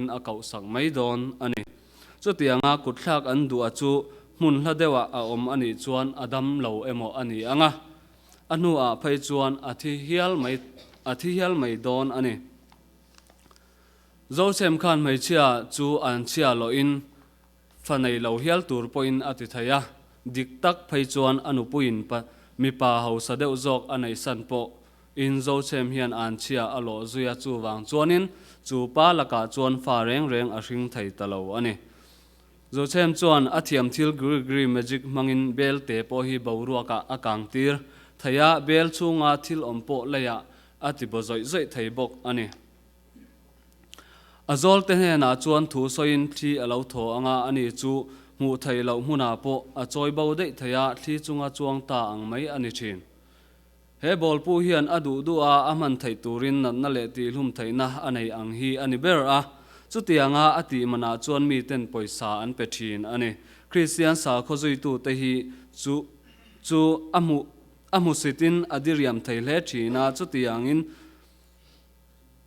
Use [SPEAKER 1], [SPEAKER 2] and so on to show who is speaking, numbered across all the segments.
[SPEAKER 1] a koh sak mai dawn a ni. Chutianga kutthlak an duh a chu hmun hla deuhah a awm a nih chuan a dam lo emaw a ni ang a, a hnuah phei chuan a thi hial mai a thi hial mai dawn a ni. Zosem khan hmeichhia chu an chhia lohin fa nei lo hial tur pawhin a ti thei a, dik tak phei chuan a nupuiin pa mipa hausa deuh zawk a neihsan pawh in Zochem hian an chhia a lawh zui a, chuvang chuanin chu pa lakah chuan fa reng reng a hring thei ta lo a ni. Zochem chuan a thiam thil gri gri magic hmangin bel te pawh hi boruakah a kang tir thei a, bel chhunga thil awm pawh leiah a ti baw zawih zawih thei bawk a ni. A zawlte hnenah chuan thu sawiin thli a lo thaw anga ani chu hmuh theih loh hmunah pawh a chawi bo daih thei a, thli chunga chuang ta ang mai a ni thin. He bawlpu hian a duh duh a a hman theih turin natna leh tihhlum theihna a nei ang hi a ni ber a, chutianga a tih manah chuan miten pawisa an pe thin a ni. Kristian sakhaw zuitute hi chu chu a hmuh a hmusitin a diriam thei hle thin a, chutiangin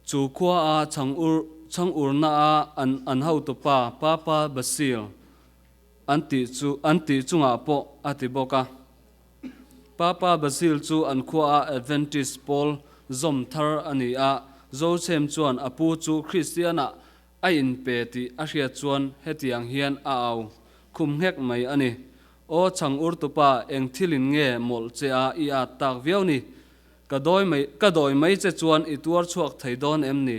[SPEAKER 1] chu khua a chhang ur chhang urna a an an hotupa Papa Basil an tih chu an tih chungah pawh a ti bawk a. Papa Basil chu an khuaah Adventist pawl zawm thar a ni a, Zochem chuan a pu chu Kristianah a inpe tih a hriat chuan hetiang hian a au khum nghek mai a ni. Aw chhang urtupa, eng thilin nge mawlh che a i at tak viau ni? Ka dawi mai, ka dawi mai che chuan i tuar chhuak thei dawn em ni?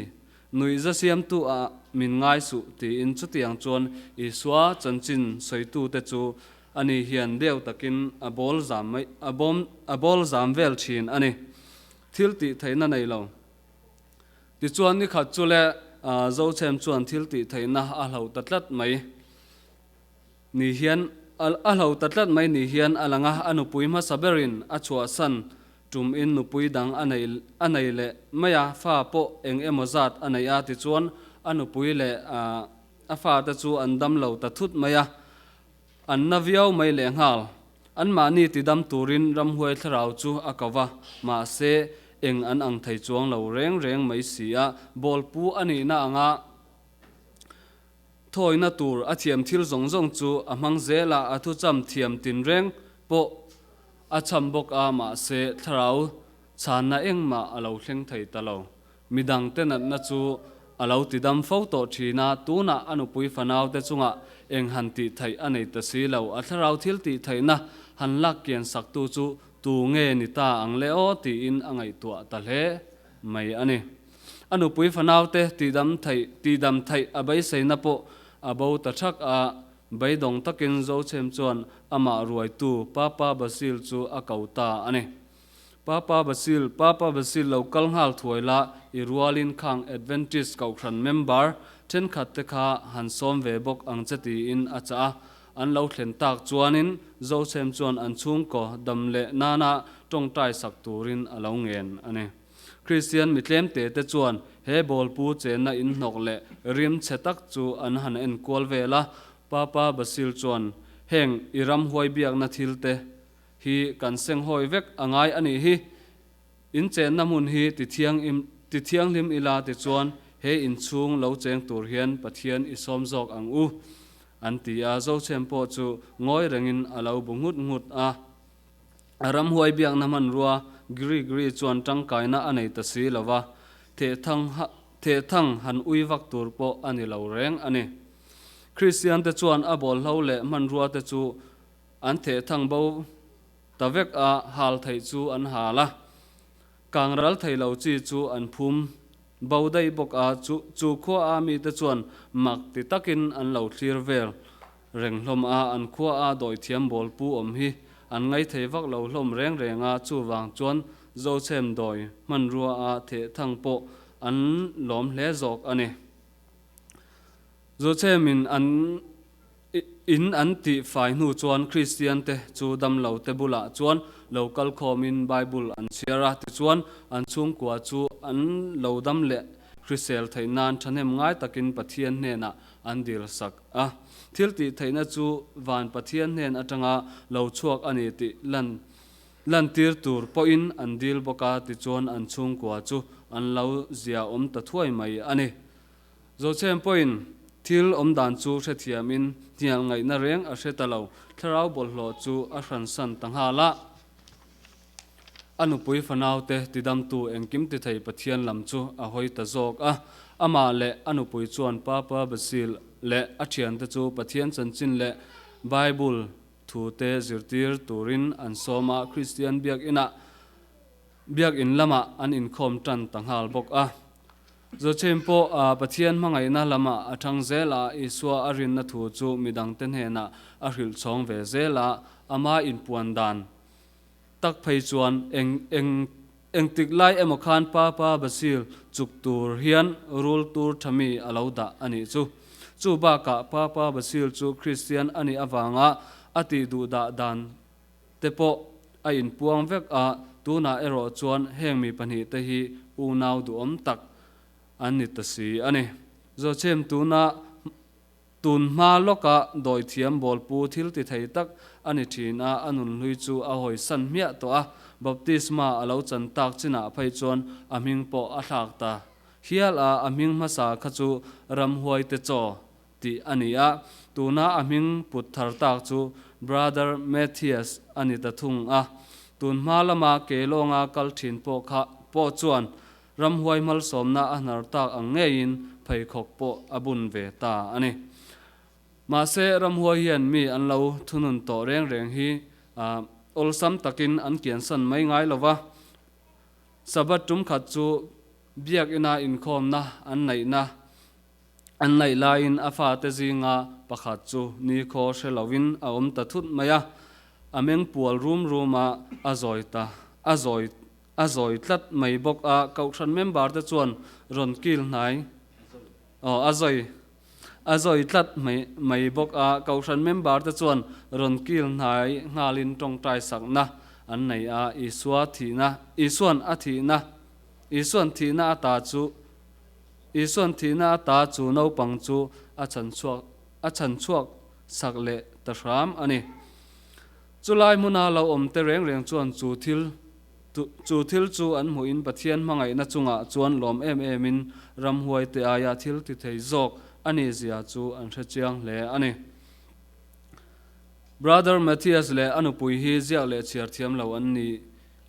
[SPEAKER 1] Nuih za siamtu ah min ngai suh tiin chutiang chuan Isua chanchin sawitute chu Ani hian deuh takin a bawl zam mai, a bawm, a bawl zam vel thin a ni. Thil tih theihna nei lo. Tichuan ni khat chu le Zochem chuan thil tih theihna a hlo ta tlat mai ni hian, a hlo ta tlat mai ni hian a lang a, a nupui hmasa berin a chhuahsan tum in nupui dang a nei, a nei leh mai a, fa pawh eng emaw zat a nei a, tichuan a nupui leh a fate chu an dam lo ta thut mai a. An na viau mai lehnghal. Anmahni tidam turin ramhuai thlarau chu a ko va, mahse, eng an ang thei chuang lo reng reng mai si a, bawlpu a nihna anga thawina tur a thiam thil zawng zawng chu a hmang zel a, a thucham thiam tinreng pawh a cham bawk a, mahse, thlarau chhanna engmah a lo thleng thei ta lo. Midangte natna chu a lo tidam fo tawh thin a, tunah a nupui fanaute chungah eng han tih theih a nei ta si lo. A thlarau thil tih theihna han lak kian saktu chu tu nge ni ta ang le aw tiin a ngaihtuah ta hle mai a ni. A nupui fanaute tidam theih tihdam theih a beiseina pawh a bo ta thak a, beidawng takin Zochem chuan amah ruaitu Papa Basil chu a ko ta a ni. Papa Basil, Papa Basil lo kal nghal thuai la, i rualin khang Adventist Kohhran member thenkhat te kha han sawm ve bawk ang che tiin a chah a. An lo thlen tak chuanin Zochem chuan an chhungkaw dam leh nana tawngtai sak turin a lo ngen a ni. Kristian mi tlemte te chuan he bawlpu chenna inhnawk leh rim chhe tak chu an han enkual vel a, Papa Basil chuan heng i ramhuai biakna thil te hi kan senghawi vek a ngai a nih hi. In chenna hmun hi ti thianghlim ila tichuan he inchhung lo cheng tur hian Pathian i sawm zawk ang u, an ti a. Zochem pawh chu ngawi rengin a lo bu nghut nghut a. A ramhuai biakna hmanrua Gri Gri chuan tangkaina a nei ta si lo va, thehthang han ui vak tur pawh a ni lo reng a ni. Kristiante chuan a bawlhlo leh hmanrua te chu An theh thang bo ta vek a, hal theih chu an hal a, kang ral thei lo chi chu an phum bo daih bawk a, chu chu khua a mite chuan mak ti takin an lo thlir vel reng hlawm a, an khua a dawithiam bawl pu awm hi an ngai thei vak lo hlawm reng reng a, chuvang chuan Zochem dawi hmanrua a theh thang pawh an lawm hle zawk a ni. Zochemin an In an tih fai hnu chuan Kristiante chu damlote bulah chuan lo kal khawmin Bible an chhiar a, tichuan an chhungkua chu an lo dam leh hrisel theih nan thahnem ngai takin Pathian hnenah an dil sak a. Thil tih theihna chu van Pathian hnen atanga lo chhuak a ni tih lan lantir tur pawhin an dil bawk a, tichuan an chhungkua chu an lo zia awm ta thuai mai a ni. Zochhem pawhin thil awm dan chu hrethiamin hnial ngaihna reng a hre ta lo, thlarau bawlhhlawh chu a hransan ta nghal a. A nupui fanaute tidamtu engkim tithei Pathian lam chu a hawi ta zawk a. Amah leh a nupui chuan Papa Basil leh a thiante chu Pathian chanchin leh Bible thute zirtir turin an sawm a, Kristian biakinah biakin lamah an inkhawm tan ta nghal bawk a. Joachim pawh Pathian hmangaihna lamah a thang zel a, Isua a rinna thu chu midangte hnenah a hrilh chhawng ve zel a, ama inpuan dan tak phei chuan eng eng engtik lai emaw khan Papa Basil chuk tur hian rul tur tha mi a lo dah a nih chu. Chu bakah Papa Basil chu Kristian a nih avanga a tih duh dah dan te pawh a inpuang vek a, tunah erawh chuan heng mi pahnihte hi unau duhawm tak an ni ta si a ni. Joachim tuna Tun hma lawka dawithiam bawlpu thil ti thei tak a ni thin a, a nunhlui chu a hawisan hmiah tawh a, baptisma a lo chan tak chinah phei chuan a hming pawh a thlak ta hial a, a hming hmasa kha chu Ramhuaite Chaw tih a ni a, tuna a hming put thar tak chu Brother Mathias a ni ta thung a, tun hma lama Keilawnga kal thin pawh kha pawh chuan Ramhuai malsawmna a hnar tak ang ngeiin pheikhawk pawh a bun ve ta a ni. Mahse, ramhuai hian mi an lo thunun tawh reng reng hi awlsam takin an kiansan mai ngai lo va. Sabbath tum khat chu biakina inkhawmna an neihna an neih laiin a fate zinga pakhat chu nikhaw hre loin a awm ta thut mai a, a meng pual rum rum a, a zawi ta a zawi A zawi tlat mai bawk a, Kohhran member te chuan rawn kil hnai aw a zawi a zawi tlat mai mai bawk a, Kohhran member te chuan rawn kil hnai nghalin tawngtai sakna an nei a, Isua thihna Isuan a thihna Isuan thihna ata chu Isuan thihna ata chu naupang chu a chhanchhuak a chhanchhuak sak leh ta hram a ni. Chulai hmuna lo awm te reng reng chuan chu thil chu thil chu an hmuhin Pathian hmangaihna chungah chuan lawm em emin ramhuai te aia thil ti thei zawk a nih zia chu an hre chiang hle a ni. Brother Mathias leh a nupui hi ziak leh chhiar thiam lo an ni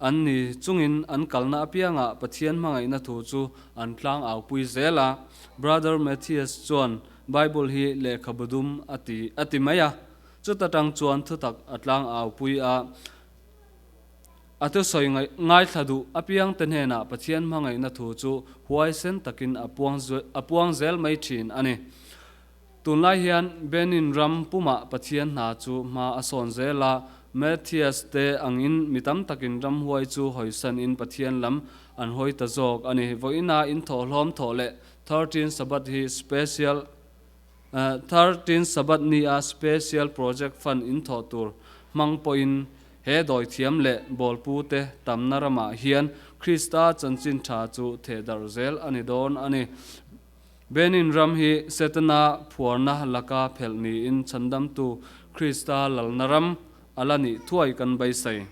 [SPEAKER 1] an ni chungin an kalna apiangah Pathian hmangaihna thu chu an tlang aupui zel a. Brother Mathias chuan Bible hi lehkhabu dum a ti a ti mai a. Chuta tang chuan thutak a tlang aupui a, a thusawi ngaithla duh apiangte hnenah Pathian hmangaihna thu chu huaisen takin a puang a puang zel mai thin a ni. Tunlai hian Benin ram pumah Pathian hna chu hma a sawn zel a, Mathias te angin mi tam takin ramhuai chu hawisanin Pathian lam an hawi ta zawk a ni. Vawiina inthawhhlawm thawh leh 13 Sabbath hi special 13 Sabbath ni a Special Project Fund in thawh tur hmang pawhin he dawithiam leh bawlpute tamna ramah hian Krista chanchin tha chu thehdarh zel a ni dawn a ni. Benin ram hi Setana phuarna laka phelh niin chhandamtu Krista lalna ram a la nih thuai kan beisei.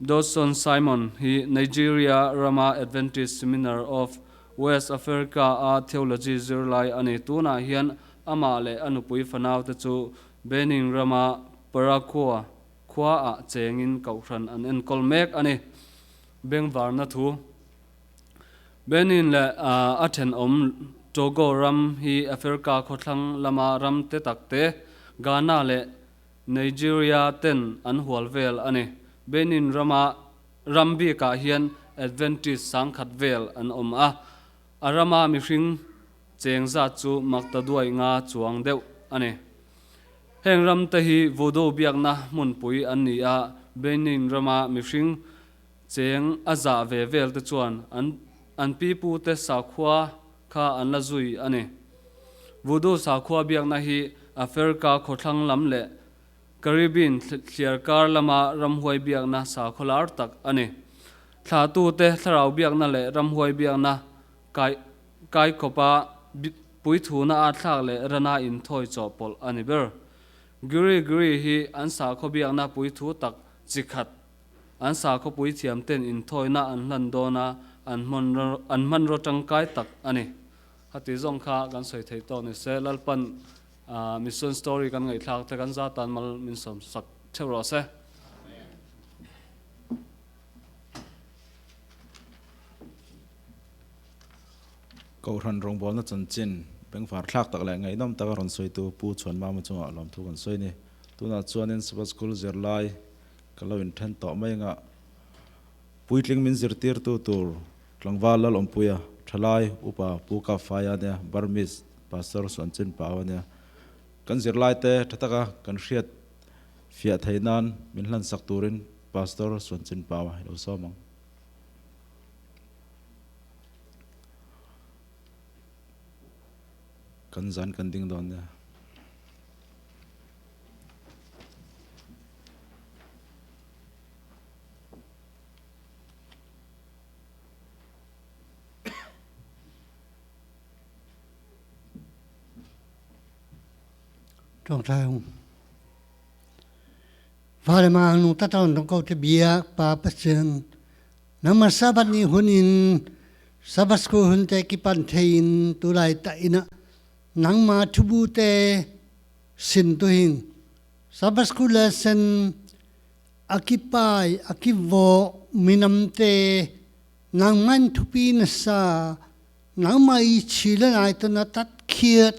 [SPEAKER 1] Dodson Simon hi Nigeria rama Adventist Seminar of West Africa-a theology zirlai a ni. Tunah hian amah leh a nupui fanaute chu Benin rama Parakoa khuaah chengin kohhran an enkawl mek a ni. Bengvarna thu. Benin leh a thenawm Togo ram hi Africa khawthlang lama ram te tak te, Ghana leh Nigeria ten an hual vel a ni. Benin rama ram bikah hian Adventist sangkhat vel an awm a, a rama mihring cheng zat chu makta duai nga chuang deuh a ni. Heng ram te hi Voodoo biakna hmunpui an ni a, Benin rama mihring cheng a zah ve vel te chuan an an pipute sakhua kha an la zui a ni. Voodoo sakhua biakna hi Africa khawthlang lam leh Caribbean thliar kar lama ramhuai biakna sakhaw lar tak a ni. Thlahtute thlarau biakna leh ramhuai biakna kai kaikawpa puithuna a thlak leh rana inthawi chawhpawlh a ni ber. Giri Giri hi an sakhaw biakna puithu tak chi khat An sakhawpui thiamten inthawina an hlan dawn a, an hmanraw tangkai tak a ni. Khati zawng kha kan sawi thei tawk ni se, Lalpan mission story kan ngaihthlak te kan za tan mal min sawm sak theuh rawh se.
[SPEAKER 2] Kohhran rawngbawlna chanchin bengvar thlak tak leh ngaihnawm taka rawn sawitu Pu Chhuanmama chungah lawmthu kan sawi a ni. Tunah chuanin Sabbath School zirlai ka lo inthen tawh mai anga puitling min zirtirtu tur tlangval Lalawmpuia, Thalai Upa Pu Kapfaia nia, Burmese Pastor Suanchin Pau ania. Kan zirlaite tha taka kan hriat fiah theih nan min hlansak turin Pastor Suanchin Pau a lo sawm ang. Kan zan kan ding dawn nia.
[SPEAKER 3] Tawngtai hung. Vale ma nung ta tawn tong ko te biak pa Pathian Nangmah Sabbath ni hun in Sabbath school hun te kipan thein tulai ta ina nangmah thubu te sin tu hing Sabbath school lesson akipai akivo minam te nangman thupi na sa nangmah i chila nai to na tat khiat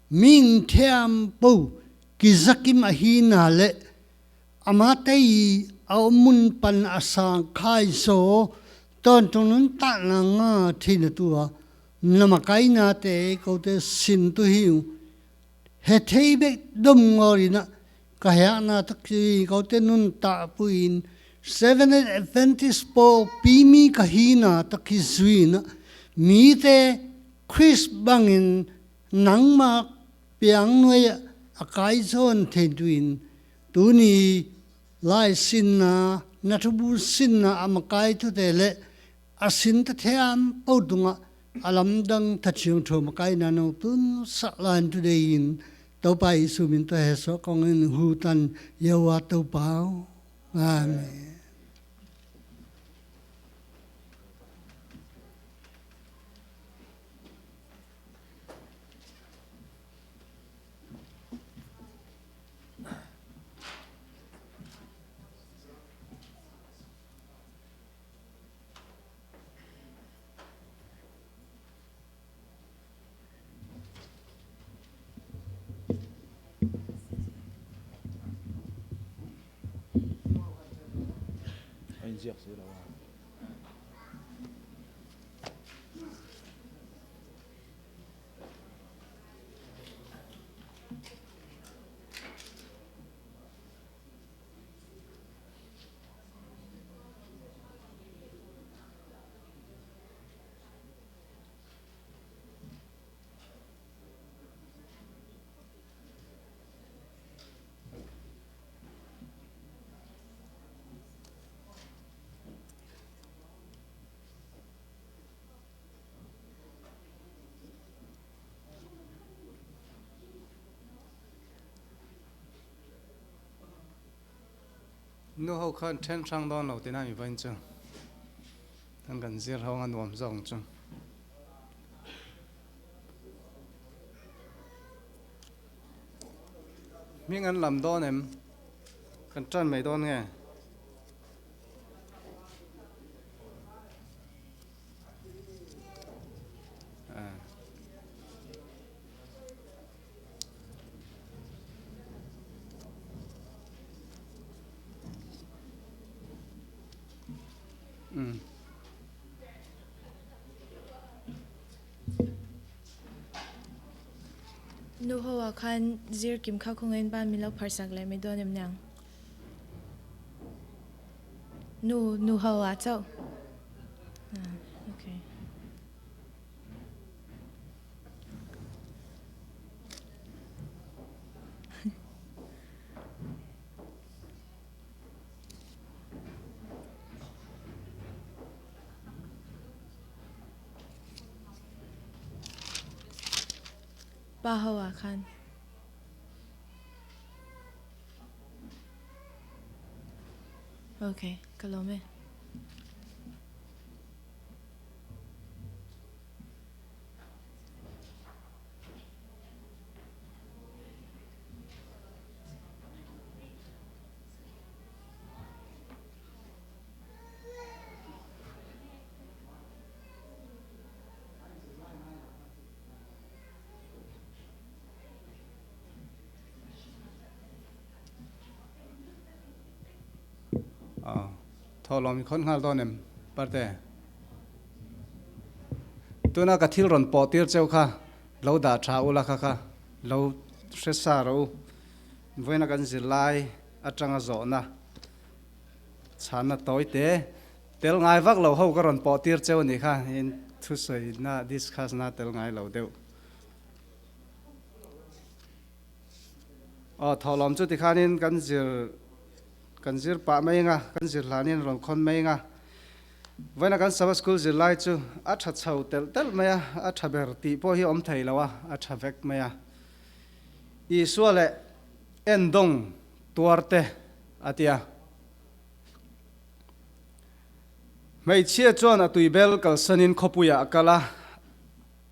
[SPEAKER 3] ming thiam po ki zakim a hi na le Amah tei i a ummun pan a sang khai so ton tung nun ta na nga thi na tua nama kai na te ko te sin tu hi he thei be dom ngori na ka hea na tak chi ko te nun ta puin Seven Adventist po pi mi ka hi na tak hi zui na mi te Christ bangin nangma piang nuai a kai zawn the tuin Tuni lai sin na na thubu sin na ama kai tu te le a sin ta thiam po dunga alam dang tha chiang tho ma kai na no tun sa lan tu de in to pa isu min to he so kong in hu tan yewa to pao amen.
[SPEAKER 2] A inziak si lo a.
[SPEAKER 4] Nu ho khan then hrang dawn lo tina mi vain chu an kan zir ho anga nuam zawk ang chu. Hming an lam dawn em? Kan tan mai dawn nge?
[SPEAKER 5] Nu ho ah khan zir kim kha khawngaiin ban min lo pharsak leh mai dawn em niang? Nu nu ho ah chauh. Ah, okay. Pa ho ah khan. Ok, ka lawm e.
[SPEAKER 4] Aw, thawhlawm i khawn nghal dawn em Parte? Tuna ka thil rawn pawh tir cheu kha lo dah tha ula kha kha lo hre sa rawh u. Vawiina kan zirlai atanga zawhna chhanna tawi te tel ngai vak lo ho ka rawn pawh tir cheu a nih kha in thusawina discuss na tel ngai lo deuh. Aw thawhlawm chu tikhanin kan zir Kan zir pah mai anga, kan zir hlanin rawn khawn mai anga. Vawiina kan Sabbath School zir lai chu a tha chho telh telh mai a, a tha ber tih pawh hi a awm thei lo a, a tha vek mai a. Isua leh endawng tuar te a ti a. Hmeichhia chuan a tuibel kalsanin khawpuiah a kal a,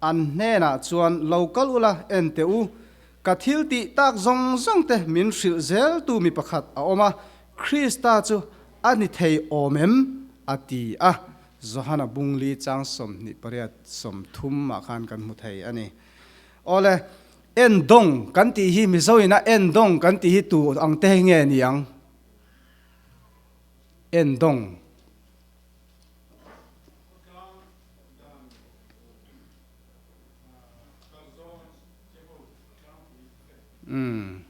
[SPEAKER 4] An hnenah chuan, Lo kal ula, en teh u, ka thil tih tak zawng zawng te min hrilh zeltu mi pakhat a awm a, Krista chu a ni thei awm em? a ti a. Johana bungli chang 28 30 ah khan kan hmu thei a ni. Awle, endawng kan tih hi Mizoin a endawng kan tih hi tu ang te nge ni ang? Endawng. Umm.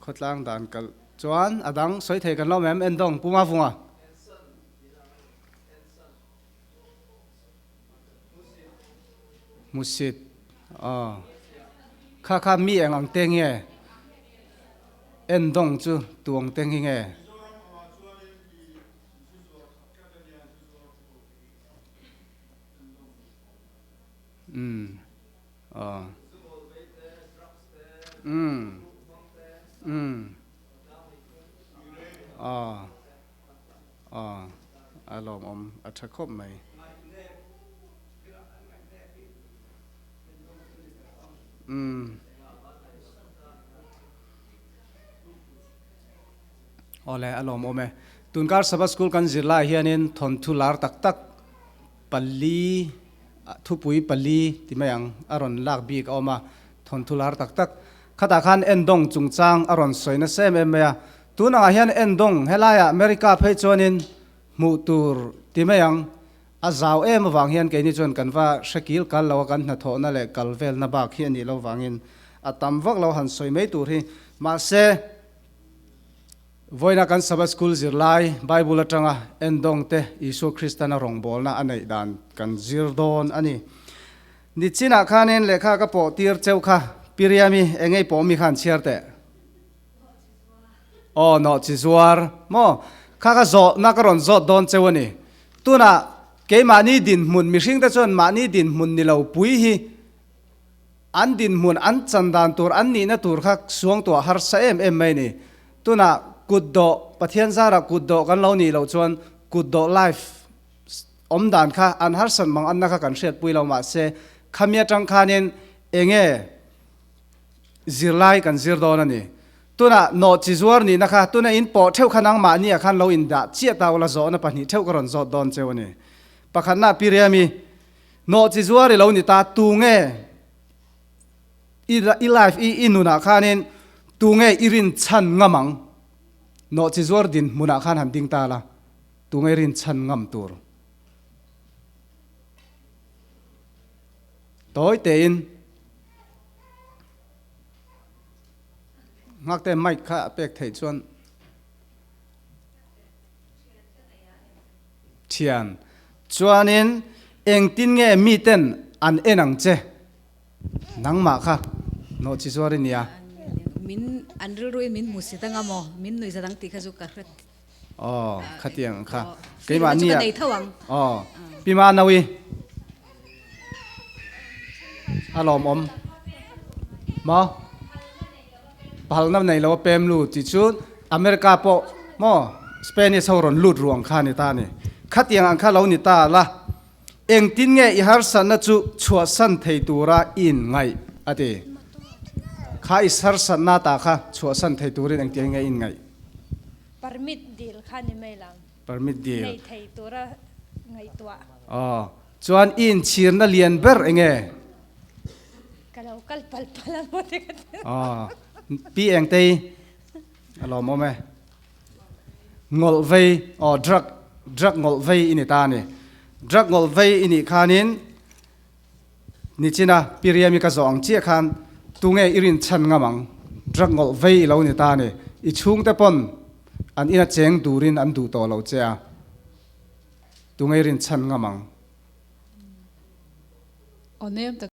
[SPEAKER 4] Khawtlang dan kalh chuan a dang sawi thei kan lo awm em Endawng Pu Mavunga? Hmusit aw kha kha mi eng ang te nge Endawng chu tuang te nge nge? Umm aw umm umm aw aw a lawmawm a tha khawp mai. Umm. Awle, a lawmawm e. Tunkar Sabbath School kan zir lai hianin thawnthu lar tak tak pali, thupui pali ti mai ang, a rawn lak bik a awm a, thawnthu lar tak tak. Khatah khan endawng chungchang a rawn sawi nasa em em mai a. Tun angah hian endawng helaiah America phei chuanin hmuh tur ti mai ang, a zau em avang hian keini chuan kan va hre kil kal lo a, kan hnathawhna leh kal velna bak hi a nih lo vangin a tam vak lo han sawi mai tur hi. Mahse. Vawiina kan Sabbath School zirlai Bible atanga endawng te Isua Kristana rawngbawlna a neih dan kan zir dawn a ni. Nichinah khanin lehkha ka pawh tir cheu kha Piriami engei pawh mi khan chhiar teh. Aw nawh chi zuar maw? Kha ka zawhna ka rawn zawt dawn cheu a ni. Tunah keimahni dinhmun mihringte chuan mahni dinhmun ni lo pui hi An dinhmun, an chan dan tur, an nihna tur kha suangtuah harsa em em mai a ni. Tunah kutdawh, Pathian zarah kutdawh kan lo nih loh chuan kutdawh life awm dan kha an harsat mang anna kha kan hriatpui lo mahse khami atang khanin enge zirlai kan zir dawn a ni. Tunah nawh chi zuar nihna kha tuna in pawh theuh kha nangmahni ah khan lo indah chiah ta ula zawhna pahnih theuh ka rawn zawt dawn cheu a ni. Pakhatna Piriami Nawh chi zuar i lo ni ta, tu nge i i life i i nunah khanin tu nge i rin chhan ngam ang? Nawh chi zuar din hmunah khan han ding ta la, tu nge i rin chhan ngam tur? Tawi tein Nghakte mic kha a pek theih chuan Thian, Chuanin engtin nge miten an en ang che? Nangmah kha nawh chi zuar i nia.
[SPEAKER 6] Min an rilruin min hmu si dang a maw? Min nuih za dang tih kha chu ka hre.
[SPEAKER 4] Aw, khatiang kha. Keimah nia. Ka nei tho ang. Aw, Pi Manawi. A lawmawm. Maw? Phalna nei lo a pem lut tih chu America pawh maw Spanish ho rawn lut ruang kha a ni ta a ni. Khatiang ang kha lo ni ta la, engtin nge i harsatna chu chhuahsan thei tura i inngaih? a ti. Kha i harsatna ta kha chhuahsan thei turin engtiang nge i inngaih?
[SPEAKER 7] Permit dil kha ni mai lo.
[SPEAKER 4] Permit dil.
[SPEAKER 7] Nei thei tura ngaihtuah.
[SPEAKER 4] Aw, chuan i inchhirna lian ber enge?
[SPEAKER 7] Ka lo kal pal pal a maw ti ka ti.
[SPEAKER 4] Aw, Pi Engtei a lawmawm e. Ngawlh vei aw drug drug ngawlh vei i ni ta a ni. Drug ngawlh vei i nih khanin Nichina Pi Riami ka zawh ang chiah khan tunge i rin chhan ngam ang? Drug ngawlh vei i lo ni ta a ni. I chhungte pawn an ina cheng turin an duh tawh lo che a. Tunge i rin chhan ngam ang?
[SPEAKER 8] Aw nem tak.